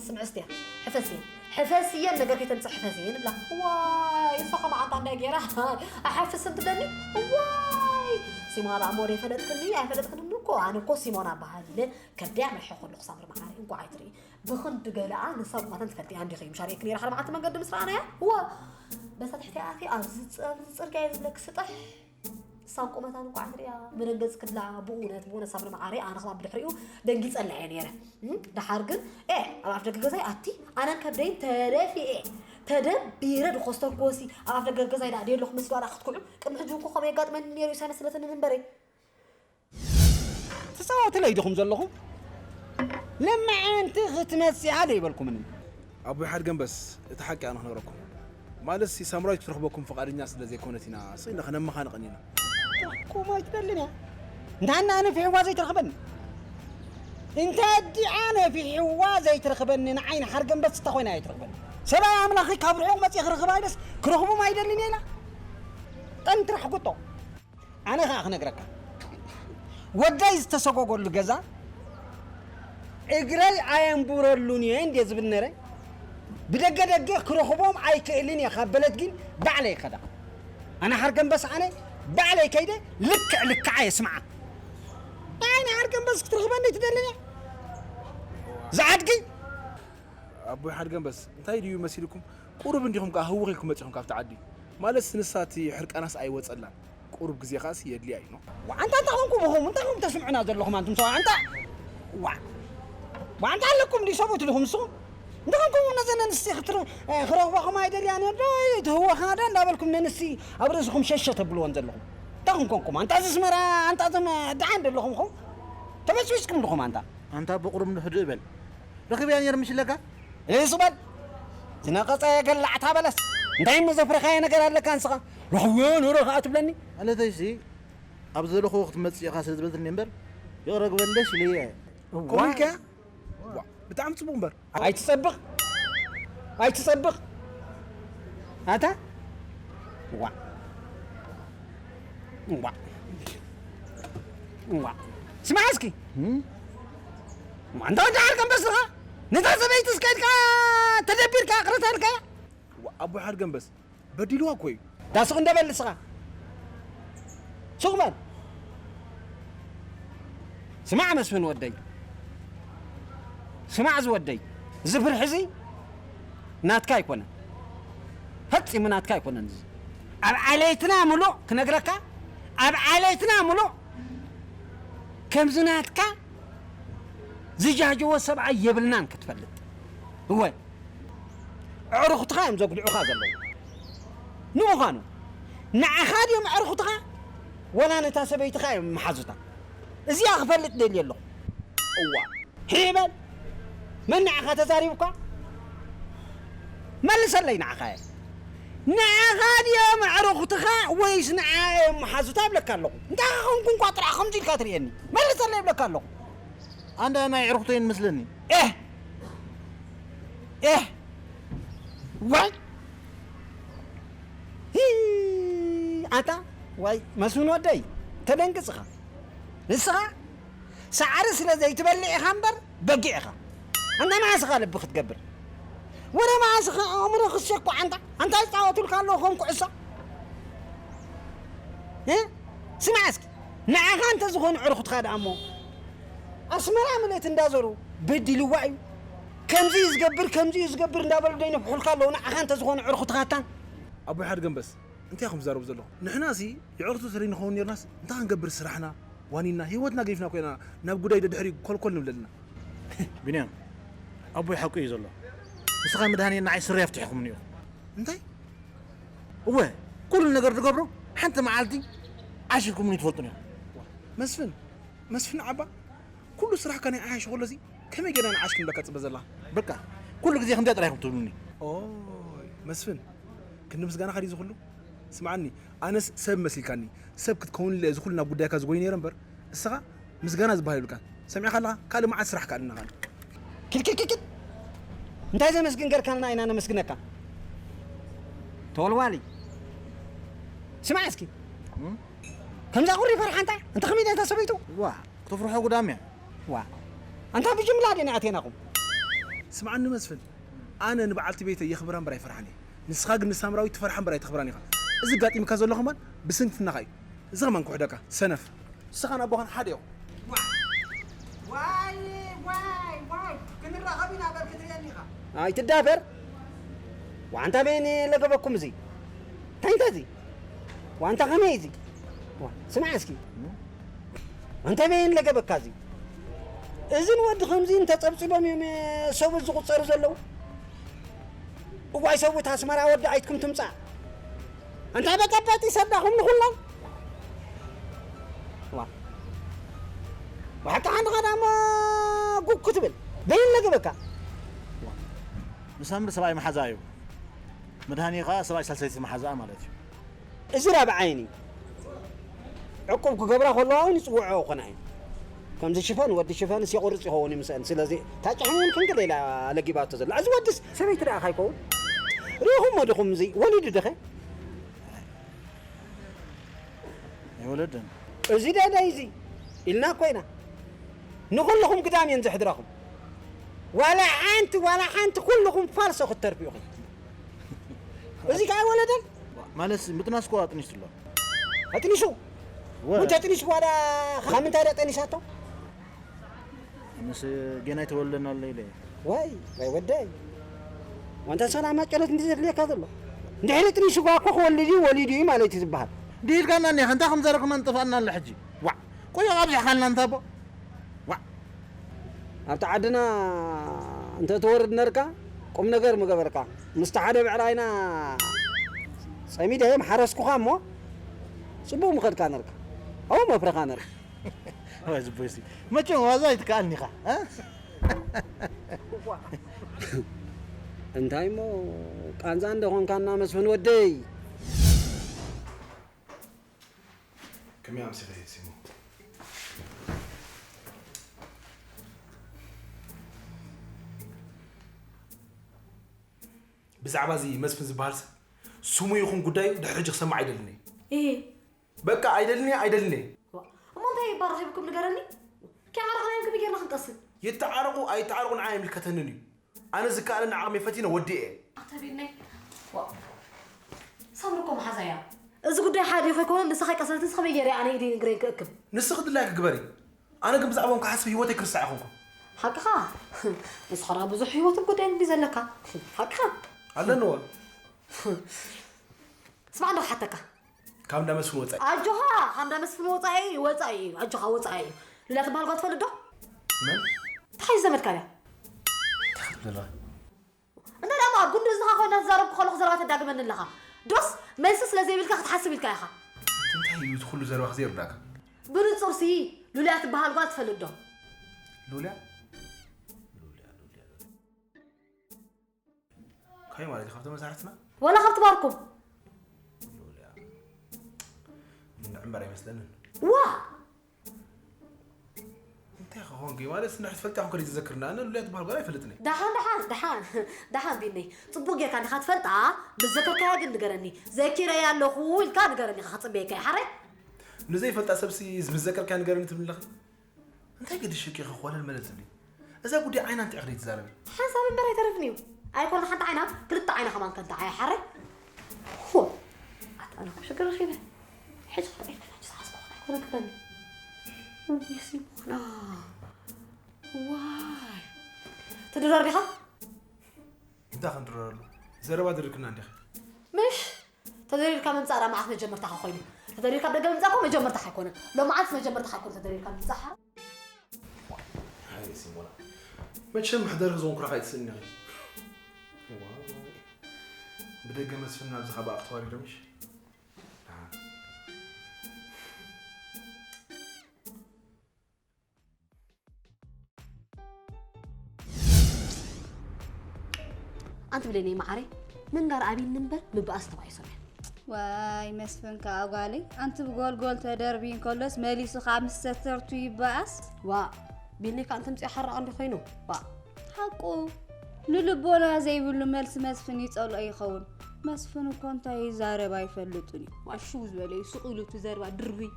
ስምዒ ኣስቴር ሕፈስየን ሕፈስየን ነገር ከይተምፅእ ሕፈስየን እብላ ዋይ እሳ ከማዓንታ እንታይ ገይራ ኣሓፍስ እንትደኒ ዋይ ሲሞና ደኣ እሞ ደይፈለጥክኒ ኣይፈለጥክንኒ እኮ ኣነ እኮ ሲሞና በሃል ኢለ ከብደያ መርሐ ከለኹ ሳምሪ መዓረይ እንኳዕ ኣይትርኢ ብኽንዲ ገለኣ ንሳ ቁመተን ትፈልጥያ እንዲኺ ምሻ ርእየክ ነይረ ሓደ መዓልቲ መንገዲ ምስ ረኣናያ እዋ በዛ ትሕቲ ኣትየ ኣብዚ ኣብዚ ፅርግያ እየ ዝብለክ ስጠሕ ንሳን ቁመታን እንኳዕ ትርእያ መደንገፂ ክብላ ብእውነት ብእውነት ሳምሪ መዓረይ ኣነ ከማን ብድሕሪኡ ደንጊፀላ እየ ነይረ እም፣ ደሓር ግን ኤ ኣብ ኣፍ ደገ ገዛይ ኣቲ ኣነን ከብደይን ተደፊኤ ተደቢረ ድኮስተርኩ ወሲ ኣብ ኣፍ ደገ ገዛይ ደኣ ደየለኹ መስሉ ኣዳ ክትኩዑ ቅድሚ ሕጂ እኮ ከምኡ የጋጥመኒ ነይሩ እዩ ሳይመስለትንን እምበረይ ትጻወትለይ ዲኹም ዘለኹም? ለማዓንቲ ክትመጽኣ ደይበልኩምኒ። ኣቦይ ሓድገንበስ እቲ ሓቂ ኣነ ክነግረኩም። ማለትሲ ሳምራዊት ክትረኽበኩም ፍቓደኛ ስለ ዘይኮነት ኢና ስኢና ክነመኻኒ ቀኒና። ትረኽኩም ኣይትደልን እያ። እንታ ኣና ነፊሕዋ ዘይትረኽበኒ። እንተ ኣዲኣ ነፊሕዋ ዘይትረኽበኒ ንዓይ ንሓርገንበስ እንተኾይና ኣይትረኽበኒ። ሰብኣይ ኣምላኺ ካብ ርሑቕ መጺእ ክረኽባ ኢለስ ክረኽቦም ኣይደልን እየ ኢላ። ጠንጥራሕ ጉጦ። ኣነ ኸኣ ክነግረካ ወደይ ዝተሰጎገሉ ገዛ እግረይ ኣየንቡረሉን እየ እንድየ ዝብል ነረ ብደገ ደገ ክረኽቦም ኣይክእልን እየ ካብ በለት ግን ባዕለይ ከዳ ኣነ ሓርገንበስ ኣነ ባዕለይ ከይደ ልክዕ ልክዓ የስምዓ ኣይ ንሓርገንበስ ክትረኽበኒ ትደልን እያ ዝዓድጊ ኣቦይ ሓርገንበስ እንታይ ድዩ መሲልኩም ቁሩብ እንዲኹም ከኣ ህውኽ ኢልኩም መጺኹም ካብቲ ዓዲ ማለትስ ንሳ እቲ ሕርቃናስ ኣይወጸላን ቁሩብ ግዜ ከኣስ የድልያ እዩ። ዋዕ ኣንታ እንታይ ኮንኩም ኢኹም እንታይ ኮንኩም ተስምዑና ዘለኹም ኣንቱም ሰብኣይ ኣንታ ዋዕ ዋዕ እንታይ ኣለኩም ድዩ ሰብኡት ዲኹም ንስኹም እንተ ኾንኩም ነዘን ኣንስቲ ክትር-፣ እ፣ ክረኽባኹም ኣይደልያን እየን ዶ? ትህወኻ ዶ እንዳበልኩም ነንስቲ ኣብ ርእስኹም ሸሸ ተብልወን ዘለኹም? እንታይ ኾንኩም? ኣንታ እዚ ኣስመራ፣ ኣንታ እዞም ደሓን ዘለኹም ኹም? ተበስቢስኩም ድኹም ኣንታ? ኣንታ ብቑሩብ ንህድእ በል። ረኺበያ ነይረ ምሽ ኢለካ? እሱ በል። ዝነቐጸ ገላዕታ በለስ። እንታይ እሞ ዘፍረኻዮ ነገር ኣለካ ንስኻ? ረኽበዮ ነይረ ኸኣ ትብለኒ? ኣለተይሲ፣ ኣብ ዘለኹዎ ክትመጽእ ኢኻ ስለ ዝበልትኒ እምበር፣ ይቕረ ግበለሽ ኢለያ እየ። ከምኡ ኢልካያ? ዋ፣ ብጣዕሚ ጽቡቕ እምበር። ኣይትጸብቕ፣ ኣይትጸብቕ። ኣታ ዋ፣ ዋ፣ ዋ። ስማዕ እስኪ። እም? ዋ፣ እንዳ ወዲ ሓርቀን በስኻ ነታ ሰበይቲ እስከ ኢልካ ተደቢርካ ኣቕረታ ኢልካያ? ዋ፣ ኣቦይ ሓርገንበስ በዲልዋ እኮ እዩ። ዳስቕ እንደ በል ንስኻ። ሱቕ በል። ስማዕ መስፍን ወደይ። ስማዕ ዝወደይ። እዚ ፍርሒ እዚ ናትካ ኣይኮነን። ፈጺሙ ናትካ ኣይኮነን እዚ። ኣብ ዓለይትና ምሉእ ክነግረካ፣ ኣብ ዓለይትና ምሉእ ከምዚ ናትካ ዝጃጀወ ሰብኣይ የብልናን ክትፈልጥ። እወ። ኣዕሩኽትኻ እዮም ዘጉድዑኻ ዘለዉ። ንምዃኑ፣ ንዓኻ ድዮም ኣዕሩኽትኻ ወላ ነታ ሰበይትኻ እዮም መሓዙታ? እዚኣ ክፈልጥ ደልየ ኣለኹ። እዋ፣ ሂበል! መን ንዓኻ ተዛሪቡካ? መልሰለይ ንዓኻ እየ። ንዓኻ ድዮም ኣዕሩኽትኻ ወይስ ንዓ እዮም መሓዙታ እብለካ ኣለኹ። እንታይ ኸንኩ እንኳ ጥራሕ ከምዚ ኢልካ ትርእየኒ? መልሰለይ እብለካ ኣለኹ። ኣንዳ ናይ ኣዕሩኽተይን መስለኒ። ኤህ! ኤህ! ዋይ! ሂ! ኣታ ዋይ መስፍን ወደይ ተደንግጽኻ። ንስኻ ሳዕሪ ስለ ዘይትበልዕ ኢኻ እምበር በጊዕ ኢኻ። ኣንዳ መዓስ ኢኻ ልቢ ክትገብር? ወደ መዓስ ኢኻ ኣእምሮ ክትሸኩ ኣንታ? ኣንታ ይጻወቱልካ ኣለዉ ከም ኩዕሶ። እ? ስማዕ እስኪ ንዓኻ እንተ ዝኾኑ ዕርኹትኻ ደኣ እሞ ኣስመራ ምልእቲ እንዳዞሩ በዲልዋ እዩ። ከምዚ እዩ ዝገብር፣ ከምዚ እዩ ዝገብር እንዳበሉ ዶ ይነፍሑልካ ኣለዉ ንዓኻ እንተ ዝኾኑ ዕርኹትኻ ኣታ? ኣቦይ ሓድገንበስ እንታይ ኢኹም ትዛረቡ ዘለኹም? ንሕናሲ የዕርኹቱ ተደይ ንኸውን ኔርናስ እንታይ ክንገብር ስራሕና ዋኒንና ህይወትና ገዲፍና ኮይና ናብ ጉዳይ ደድሕሪ ኮልኮል ንብለልና። ቢንያም ኣቦይ ሓቁ እዩ ዘሎ። ንስኻ መድሃኔ ንዓይ ስረይ ኣፍቲሕኹምኒ ኢኹም። እንታይ? እወ ኩሉ ነገር ዝገብሮ ሓንቲ መዓልቲ ዓሽርኩምኒ ትፈልጡን ኢኹም። መስፍን መስፍን ዓባ ኩሉ ስራሕካ ናይ ዓያሽ ከሎ እዚ ከመይ ገና ንዓሽ ክንብለካ ጽበ ዘላ? በቃ ኩሉ ግዜ ከምዚኣ ጥራይ ኢኹም ትብሉኒ። ኦይ መስፍን ክንዲ ምስጋናኻ ድዩ ዝኹሉ? ስምዓኒ ኣነስ ሰብ መሲልካኒ ሰብ ክትከውንለ እዚ ኩሉ ናብ ጉዳይካ ዝጎይ ነይረ እምበር እስኻ ምስጋና ዝበሃል የብልካን። ሰሚዕካ ኣለኻ ካልእ መዓት ስራሕ ካልእና ካልእ። ኪድ ኪድ ኪድ ኪድ እንታይ ዘመስግን ገርካልና ኢና ነመስግነካ ተወልዋሊ። ስማዕ እስኪ እም? ከምዛ ቁሪ ፈርሓንታ እንተ ከመይ ደንታ ሰበይቱ ዋ ክትፍርሖ ጉዳም እያ። ዋ ኣንታ ብጅምላ ድና ኣቴናኹም። ስምዓኒ መስፍን ኣነ ንበዓልቲ ቤተይ የኽብራ እምበር ኣይፈርሓን እየ። ንስኻ ግን ንሳምራዊት ትፈርሓ እምበር ኣይተኽብራን ኢኻ። እዚ ጋጢምካ ዘሎ ከማን ብስንፍናኻ እዩ። እዚ ከማን ክውሕደካ ሰነፍ። ንስኻን ኣቦኻን ሓደ ኢኹም። ዋይ ዋይ ዋይ ክንራኸብ ኢና በል ክትርእየኒ ኢኻ። ኣይትዳፈር። ዋንታ በይኒ ለገበኩም እዚ እንታይ እንታይ እዚ ዋንታ ከመይ እዚ ዋ፣ ስማዕ እስኪ ኣንተ በየን ለገበካ እዚ እዝን ወዲ ከምዚ እንተፀብፂቦም እዮም ሰብኡት ዝቁፀሩ ዘለዉ። እዋይ ሰብኡት ኣስመራ ወዲ ኣይትኩም ትምፃእ እንታይ በጠበጢ ሰዳኹም ንኩሎም ዋ፣ ብሓቂ ሓንኻ ዳሞ ጉኩ ትብል በየን ለገበካ ንሳምሪ ሰብኣይ መሓዛ እዩ። መድሃኒ ኸዓ ሰብኣይ ሳልሰይቲ መሓዛኣ ማለት እዩ። እዚ ራብዓይን እዩ። ዕቁብ ክገብራ ከለዋ እውን ይፅውዖ ኮና እዩ። ከምዚ ሽፈን ወዲ ሽፈንስ የቑርፅ ይኸውን እዩ ምስአን። ስለዚ እታ ጭሕሚ እውን ፍንቅል ኢላ ለጊባቶ ዘላ። እዚ ወድስ ሰበይቲ ደኣ ካይከውን ርኢኹሞ ድኹም እዚ ወሊዱ ደኸ? ኣይወለደን። እዚ ደደይ እዚ ኢልና እኮ ኢና ንኹልኹም ግዳም እየን ዘሕድራኹም። ዋላ ሓንቲ ዋላ ሓንቲ ኩልኹም ፋልሶ ክትተርፉ ኢኹም። እዚ ከዓ ኣይወለደን። ማለት ምጥናስ እኮ ኣጥኒሱ ኣሎ። ኣጥኒሱ ወ- ሙተ ኣጥኒሱ ዋላ ካብ ምንታይ ዳ ጠኒሳቶ? ምስ ጌና ኣይተወልደን ኣሎ ኢለ እየ። ዋይ ዋይ ወደይ ዋንታ ሰላም ኣጨለት እንዲ ዘድልየካ ዘሎ እንድሕሪ ጥኒሱ ጓ እኮ ክወልድ እዩ ወሊዱ እዩ ማለት እዩ ዝበሃል። ድሂልካና እኒኻ እንታይ ከም ዘረክማ ንጠፋእና ኣሎ ሕጂ። ዋዕ ቆዮ ኣብዚሕካልና እንታ ኣቦ። ዋዕ ኣብቲ ዓድና እንተ ትወርድ ነርካ ቁም ነገር ምገበርካ። ምስቲ ሓደ ብዕራይና ጸሚደ ምሓረስኩኻ እሞ፣ ጽቡቕ ምኸድካ ነርካ። ኣብኡ መፍረኻ ነርካ። ወይ ዝቦይሲ፣ መቸም ዋዛ ኣይትከኣልኒ ኢኻ፣ እ? እንታይ እሞ፣ ቃንዛ እንደ ኾንካና መስፍን ወደይ። ከመይ ኣምሲኺ ሲሞ? ብዛዕባ እዚ መስፍን ዝበሃል ሰብ ስሙ ይኹን ጉዳዩ ድሕሪ ሕጂ ክሰምዕ ኣይደልን እየ። እህ በቃ ኣይደልን እየ፣ ኣይደልን እየ። እሞ እንታይ ይባል ረኺብኩም ንገረኒ። ከይዓረቕናዮም ከመይ ጌርና ክንቀስን? ይተዓረቑ ኣይተዓረቑ ንዓይ ኣይምልከተንን እዩ። ኣነ ዝከኣለኒ ዓቕመይ ፈቲነ ወዲኤ እየ። ኣታ ቢነይ ሰብሪ እኮ መሓዛ እያ። እዚ ጉዳይ ሓዲኡ ከይኮነ ንስኻ ኣይቀሰልትን ከመይ ገይረ ኣነ ኢደይ እግረይን ክእክብ? ንስኺ ድላይኪ ግበሪ። ኣነ ግን ብዛዕባኦም ክሓስብ ህይወተይ ክርስዕ ኣይኮንኩን። ሓቅኻ ንስኻ ደኣ ብዙሕ ህይወትን ጉዳይን እንድዩ ዘለካ። ሓቅኻ ኣለንዎ። ስማዕ እንዶ ክሓተካ። ካብ እንዳ መስፍን ወፃኢ። ኣጆኻ ካብ እንዳ መስፍን ወፃኢ እዩ፣ ወፃኢ እዩ። ኣጆኻ ወፃኢ እዩ። ሉላ ትበሃል ጓል ትፈልጥ ዶ? መን? እንታይ እዩ ዘመድካ ድያ? እንታይ ክትብል ዘለኻ? እንተ ደኣ ኣብ ጉንዲ እዝንኻ ኮይና ዝዛረብኩ ከለኹ ዘረባ ተዳግመኒ ኣለኻ። ዶስ መልሲ ስለ ዘይብልካ ክትሓስብ ኢልካ ኢኻ። እንታይ እዩ እቲ ኩሉ ዘረባኺ ዘይርዳእካ? ብንጹርሲ ሉልያ ትበሃል ጓል ትፈልጥ ዶ? ሉልያ? ካይ ማለት ካብቶም መሳርሕትና ዋላ ካብቲ ባርኩም ሉልያ እንዳ ዕምበር ኣይመስለንን። ዋ እንታይ ክኾን ግን ማለት ንድሕር ትፈልጣ ኮን ከዲ ዝዘክርና ኣነ ሉልያ ትበሃል ጓል ኣይፈልጥን እየ። ደሓን ደሓን ደሓን ደሓን ቢነይ ጽቡቅ ጌርካ እንዲኻ ትፈልጣ። ብዘከርካያ ግን ንገረኒ። ዘኪረያ ኣለኹ ኢልካ ንገረኒ። ኢኻ ክጽበየካ እየ ሓራይ። ንዘይፈልጣ ሰብሲ ዝምዘከርካያ ንገረኒ ትብሊ ኣለኺ። እንታይ ግዲ ሽቂ ኢኺ ኮለል መለል ትብሊ? እዛ ጉዳይ ዓይና እንቲዒኺ ደይትዛረቢ? ሓንሳብ እምበር ኣይተርፍን እዩ። ኣይኮነ ሓንቲ ዓይና ክልተ ዓይና ከማን ከንታ ዓያ ሓረ። ሆ ኣታ ኣነ እኮ ሽግር ረኺበ። ሕጂ ከ ኣይኮነ ሕጂ ዝሓስቦ ኣይኮነ ክብለኒ። ውይ ሲሞና ዋይ ትድረር ዲኻ? እንታይ ክንድረረሉ? ዘረባ ድርክና እንዲኻ። ምሽ ተደሪርካ ምምጻእ ዳ መዓት መጀመርታኻ ኮይኑ። ተደሪርካ ደገ ምምጻእ እኮ መጀመርታኻ ኣይኮነን። ሎምዓትስ መጀመርታኻ ኣይኮነ ተደሪርካ ምምጻእ ሓራ። ሃይ ሲሞና መቸም መሕደሪ ክዘውን ኩራኻ ይትስእኒ ብደገ መስፍን ናብዚ ካባኣ ክትዋሪዶ ምሽ ኣንቲ ብሌነይ መዓረይ ምንጋር ኣቢኒ እምበር ምብኣስ ተባኢሶም እያ። ዋይ መስፍን ከኣ ጓለይ ኣንቲ ብጎልጎል ተደርቢ እንከሎስ መሊሱ ከኣ ምስ ሰተርቱ ይበኣስ። ዋእ ቢኒ ከኣ እንተምፅኦ ሓራቕ እንዲ ኮይኑ ዋእ። ሓቁ ንልቦና ዘይብሉ መልሲ መስፍን ይጸልኦ ይኸውን። መስፍን እኮ እንታይ ይዛረብ ኣይፈልጥን እዩ። ዋእ ሽው ዝበለ እዩ ስቕ ኢሉ እቲ ዘረባ ድርብይ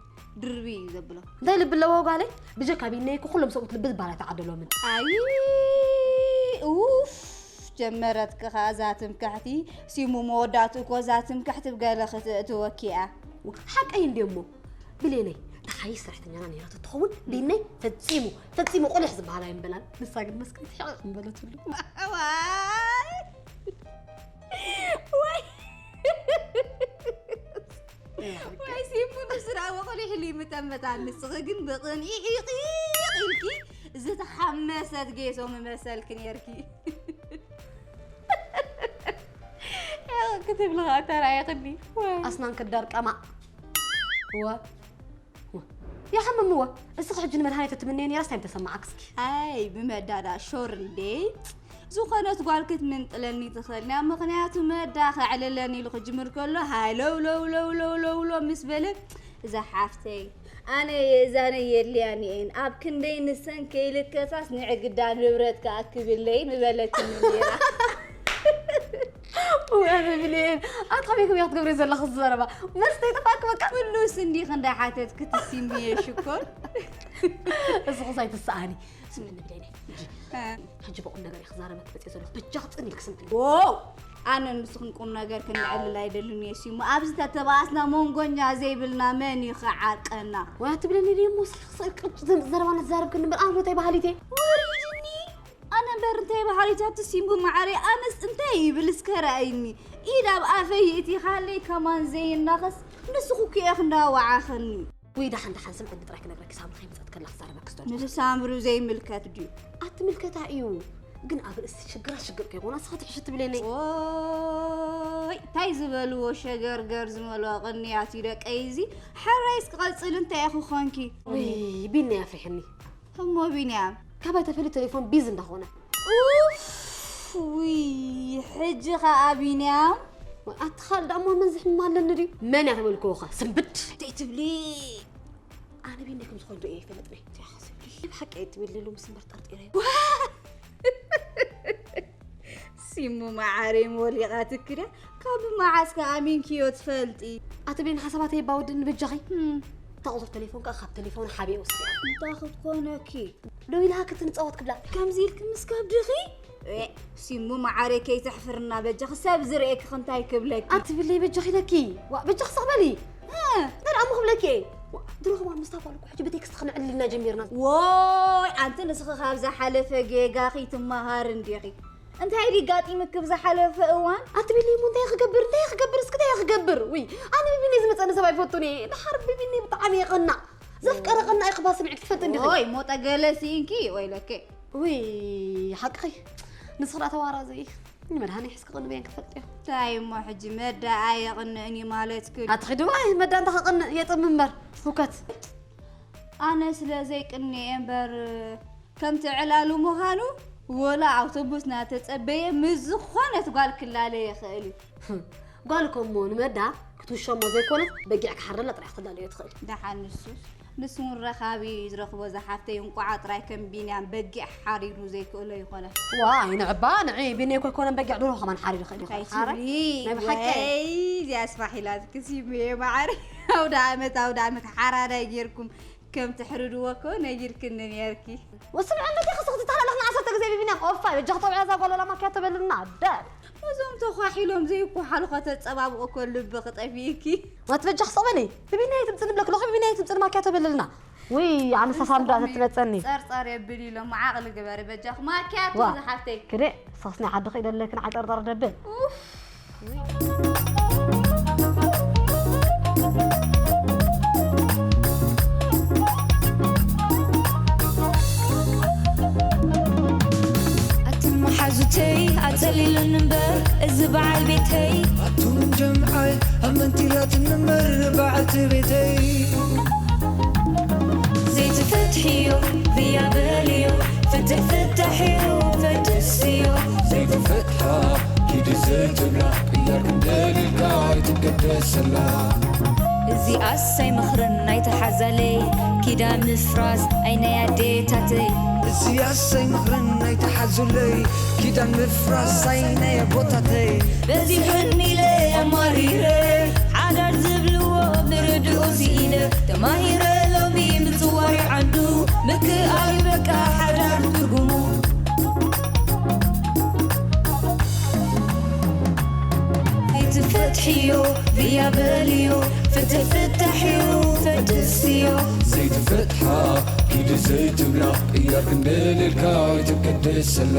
ድርብይ እዩ ዘብሎ። እንታይ ልቢ ኣለዎ ጓለይ ብጀካ ቢኒ እኮ ኩሎም ሰብኡት ልቢ ዝበሃል ኣይተዓደሎምን። ኣይ ኡፍ ጀመረትኪ ከኣ እዛ ትምክሕቲ። ሲሙ መወዳእትኡ እኮ እዛ ትምክሕቲ ብገለ ክትእትወኪ እያ። ሓቀይ እንድየ እሞ ብሌነይ ደሓይሽ ሰራሕተኛና ነይራ ተትኸውን ቢነይ ፈጺሙ ፈጺሙ ቁሊሕ ዝበሃል ኣይምበላን። ንሳ ግን መስቀል ትሕቕቕ ምበለትሉ። ዋይ ዋይ ወይ ሲሙ ንሱ ደኣ ወቐሉ ይሕሉ ይምጠመጣ ንስኺ ግን ብቕንኢ ዒቕ ዒቕ ኢልኪ ዝተሓመሰት ጌሶ ምመሰልኪ ኔርኪ። ክትብሊ ኸኣ ተራእኽኒ። ኣስናን ክዳርቀማ እወ ይሓምምዎ እስኺ ሕጂ ንመድሃኒት እትምነዮ ነይራስ እንታይ ምተሰማዓክ እስኪ? ኣይ ብመዳ ደኣ ሾር እንዴ ዝኾነት ጓል ክትምንጥለኒ ትኽእል እያ ምኽንያቱ መዳ ከዕልለኒ ኢሉ ክጅምር ከሎ ሃለውለውለውለውለውሎ ምስ በለ እዛ ሓፍተይ ኣነ የእዛነይ የድልያኒ እየን ኣብ ክንደይ ንሰን ከይልከሳስ ንዕግዳ ንብረት ክኣክብለይ ምበለትኒ ነይራ። ወይ ኣነ ብሌን ኣቲ ከመይ ከመይ ክትገብሪ ዘለኺ ዘረባ መልሲ ይጠፋእኪ በቃ። ኩሉስ እንዲኺ እንዳሓተትኪ ትሲምብየ ሽኮር። እዚ ኹስ ኣይትሰኣኒ ስምኒ ብሌን ሕጂ ሕጂ በቁም ነገር ክዛረበኪ መፅእ ዘለኹ በጃ ክፅን ኢልኪ ስምኒ። ዎው ኣነ ንስኽን ቁም ነገር ክንዕልል ኣይደልን እየ ሲሙ ኣብዚ ተተባኣስና መንጎኛ ዘይብልና መን እዩ ክዓርቀና። ወይ ኣቲ ብሌን ድየ ሞ ስልክ ስእቅጭ ዘረባ ነዛረብክኒ እምበር ኣነ ዶ እንታይ በሃሊት እየ። ወሪድኒ ኣነ እምበር እንታይ በሃሊት ኣቲ ሲምቡ መዓረይ ኣነስ እንታይ ይብል እስከ ረኣይኒ ኢድ ኣብ ኣፈይ ይእቲኻለይ ከማን ዘይናኸስ ንስኹ ክኤኽ እንዳወዓኸኒ ውይ ደሓን ደሓን ስምዕኒ ጥራይ ክነግረኪ ሳምሪ ከይመፀት ከላ ክዛረበኪ ዝደለኹ ንሳምሪ ዘይምልከት ድዩ ኣቲ ምልከታ እዩ ግን ኣብ ርእሲ ሽግራት ሽግር ከይኮና ንስኺ ትሕሽ ትብለኒ። ኦይ እንታይ ዝበልዎ ሸገርገር ዝመልኦ ቅንያት እዩ ደቀይ። እዚ ሕራይስ ክቐፅል እንታይ ኢኹ ኾንኪ? ወይ ቢኒ ኣፍሪሕኒ። እሞ ቢንያም ካባይ ተፈልዩ ቴሌፎን ቢዝ እንዳኾነ። ኡፍ ውይ ሕጂ ኸዓ ቢንያም ኣቲ ካልእ ደኣ እሞ መን ዝሕምም ኣለኒ ድዩ? መን እያ ተበልክዎ ኸ? ስንብድ። እንታይ ትብሊ? ኣነ ቢኒ ከም ዝኾን ዶ እየ ይፈልጥ ነይ። እንታይ ኸ ትብሊ? ብሓቂ እየ ትብል ሎምስ እምበር ጠርጢረ። ሲሙ መዓረይ ሞሊቓትኪ ድያ? ካብ መዓስ ከ ኣሚንክዮ ትፈልጢ? ኣቲ ቢኒ ሓሳባት የባውድኒ በጃኺ። ህም፣ እታ ቁፅሪ ቴሌፎን ከኣ ካብ ቴሌፎን ሓቢኤ ወስድያ። እንታይ ክትኮነኪ? ደው ኢልሃ ክትንፃወት ክብላ። ከምዚ ኢልኪ ምስ ከብድኺ? ኤ፣ ሲሙ መዓረይ ከይተሕፍርና በጃኺ ሰብ ዝርእየኪ እንታይ ክብለኪ? ኣቲ ብለይ በጃኺ ኢለኪ። ዋ በጃኺ ስቕ በሊ። እንታይ ደኣ እሞ ክብለኪ እየ? ዋ፣ ድሮ ከማን ምስታ ጓል እኮ ሕጂ ብቴክስት ክንዕልል ኢና ጀሚርና። ወይ ኣንቲ ንስኺ ካብ ዝሓለፈ ጌጋኺ ትመሃሪ እንዲኺ። እንታይ ድዩ ጋጢምኪ ብዝሓለፈ እዋን? ኣቲ ቢኒ እሞ እንታይ ክገብር እንታይ ክገብር እስኪ እንታይ ክገብር ውይ ኣነ ብቢኒ ዝመፀኒ ሰብ ኣይፈቱን እየ ድሓር ብቢኒ ብጣዕሚ የቐናእ ዘፍቀረ ቀናእ ይኽባ ስምዒት ትፈልጥ እንዲኺ ወይ ሞጠ ገለ ሲኢንኪ ወይለኬ ውይ ሓቅኺ ንስኺ ዳ ተዋራዘይ ንመድሃኒ ሕዝኪ ቅንብየን ክፈልጥ እዮ እንታይ እሞ ሕጂ መዳ ኣየቕንእን እዩ ማለት ክል ኣትኺ ድዋ መዳ እንተ ክቕንእ የጥም እምበር ሁከት ኣነ ስለ ዘይቅንኤ እምበር ከምቲ ዕላሉ ምዃኑ ወላ ኣውቶቡስ ናተጸበየ ምስ ዝኾነት ጓል ክላለ ይኽእል እዩ። ጓል እኮ እሞ ንመዳ ክትውሸሞ ዘይኮነት በጊዕ ክሓርደላ ጥራሕ ክትላለዮ ትኽእል። ደሓን ንሱስ ንሱ እውን ረኻቢ እዩ ዝረኽቦ ዝሓፍተይ እንቋዓ ጥራይ ከም ቢንያም በጊዕ ሓሪዱ ዘይክእሎ ይኾነ። ዋይ ንዕባ ንዒ ቢኒ እኮ ኣይኮነን በጊዕ ድሮ ከማን ሓሪዱ ክእል እዩ። እንታይ ትብሊ ናይ ብሓቂ? ወይ እዚኣ ስፋሕ ኢላትክስ ይሙየ ማዓሪ ኣውደ ዓመት ኣውደ ዓመት ሓራዳይ ጌርኩም ከም ትሕርድዎ እኮ ነጊርክኒ ኔርኪ። ወስን ዕንደቲ ክስኽ ዝተላለኽና ዓሰርተ ግዜ ብቢንያም ኦፋ በጃኺ ተውዕያ እዛ ጓል ወላ ማኪያቶ በልልና ደ እዞም ተዃሒሎም ዘይኳሓሉ ከተፀባብቑ እኮ ልቢ ክጠፊእኪ። ዋት በጃኺ ስቕ በሊ ብቢንያም ትምፅኒ ብለኪ ኣለኹ ብቢንያም ትምፅኒ ማኪያቶ በልልና ውይ ኣነ ሳሳምዳ ተትመፀኒ ጸርጸር የብል ኢሎም ዓቕሊ ግበሪ በጃኺ ማኪያቶ ዋ። ዝሓፍተይ። ክደ ንስኽስ ናይ ዓድኺ ኢለለክን ዓይ ጠርጠር ደብል ኡፍ። ኣቱም መሓዙተይ ኣጸሊሉኒ እምበር እዚ በዓል ቤተይ ኣቱም ጀምዓይ ኣመንቲላትኒ እምበር በዓልቲ ቤተይ ዘይትፈትሕዮ ብያ በልዮ ፍትሕ ፍታሕዮ ፈትስዮ ዘይትፈትሓ ኪዲ ዘይትብላ ቅያር ክንደልልካ ኣይትገደሰላ እዚኣስ ኣይመኽርን ናይታ ሓዛለይ ኪዳን ምፍራስ ኣይ ናይ ኣዴታተይ እዚኣስ ኣይመኽርን ናይታ ሓዙለይ ኪዳን ምፍራስ ኣይ ናይ ኣቦታተይ በዚሑኒ ኢለ ኣማሪረ ሓዳር ዝብልዎ ምርድኡ ስኢነ ተማሂረ ሎሚ ምጽዋር ዓዱ ምክኣል በቃ ሓዳር ትርጉሙ ዘይትፈትሕዮ ብያ በልዮ ፍትሕ ፍታሕዮ ፈትስዮ ዘይትፈትሓ ኪዲ ዘይትብላ ቅያር ክንደልልካ ኣይትገደሰላ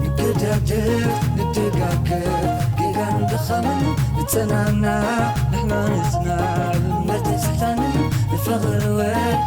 ንገዳደፍ ንደጋገፍ ጌጋን ድኻምን ንጸናና ንሕና ንጽናዕ እምነት ንስሕታንን ንፈቕር ወድ